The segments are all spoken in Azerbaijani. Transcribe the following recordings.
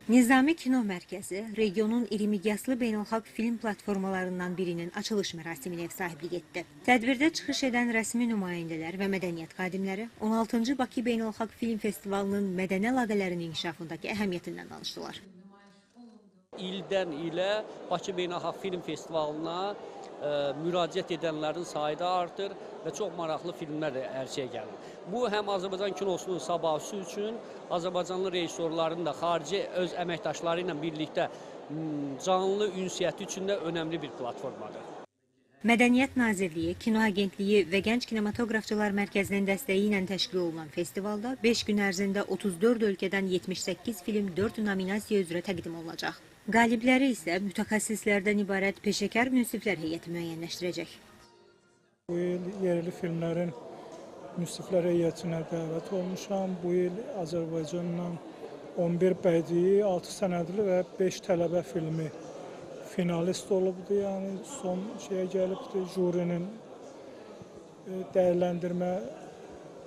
Nizami Kino Mərkəzi regionun iri miqyaslı beynəlxalq film platformalarından birinin açılış mərasiminə ev sahiblik etdi. Tədbirdə çıxış edən rəsmi nümayəndələr və mədəniyyət xadimləri 16-cı Bakı Beynəlxalq Film Festivalının mədəni əlaqələrin inkişafındakı əhəmiyyətindən danışdılar. İldən ilə Bakı Beynəlxalq Film Festivalına müraciət edənlərin sayı da artır və çox maraqlı filmlər də ərsəyə gəlir. Bu, həm Azərbaycan kinosunun sabahısı üçün, azərbaycanlı rejissorların da xarici öz əməkdaşları ilə birlikdə canlı ünsiyyəti üçün də önəmli bir platformadır. Mədəniyyət Nazirliyi, Kino Agentliyi və Gənc Kinematoqrafçılar Mərkəzinin dəstəyi ilə təşkil olunan festivalda 5 gün ərzində 34 ölkədən 78 film 4 nominasiya üzrə təqdim olunacaq. Qalibləri isə mütəxəssislərdən ibarət peşəkar münsiflər heyəti müəyyənləşdirəcək. Bu il yerli filmlərin münsiflər heyətinə dəvət olmuşam. Bu il Azərbaycandan 11 bədii, 6 sənədli və 5 tələbə filmi finalist olubdu, yəni son şeyə gəlibdi, jurinin dəyərləndirmə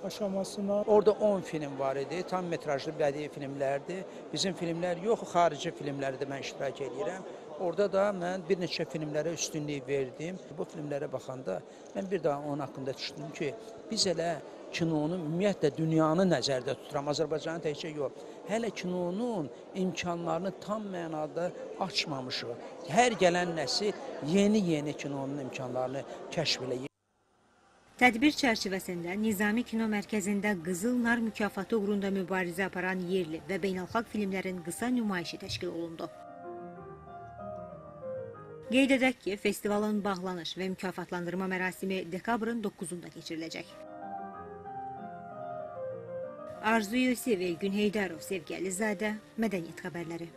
aşamasına. Orada 10 film var idi, tam metrajlı bədii filmlərdir. Bizim filmlər yox, xarici filmlərdə mən iştirak edirəm. Orada da mən bir neçə filmlərə üstünlük verdim. Bu filmlərə baxanda mən bir daha onun haqqında düşündüm ki, biz elə kinonu ümumiyyətlə dünyanı nəzərdə tuturam, Azərbaycanı təkcə yox. Hələ kinonun imkanlarını tam mənada açmamışıq. Hər gələn nəsil yeni-yeni kinonun imkanlarını kəşf eləyir. Tədbir çərçivəsində Nizami Kino Mərkəzində Qızıl Nar mükafatı uğrunda mübarizə aparan yerli və beynəlxalq filmlərin qısa nümayişi təşkil olundu. Qeyd edək ki, festivalın bağlanış və mükafatlandırma mərasimi dekabrın 9-unda keçiriləcək. Arzu Yusif, Elgün Heydərov, Sevgi Əlizadə, Mədəniyyət Xəbərləri.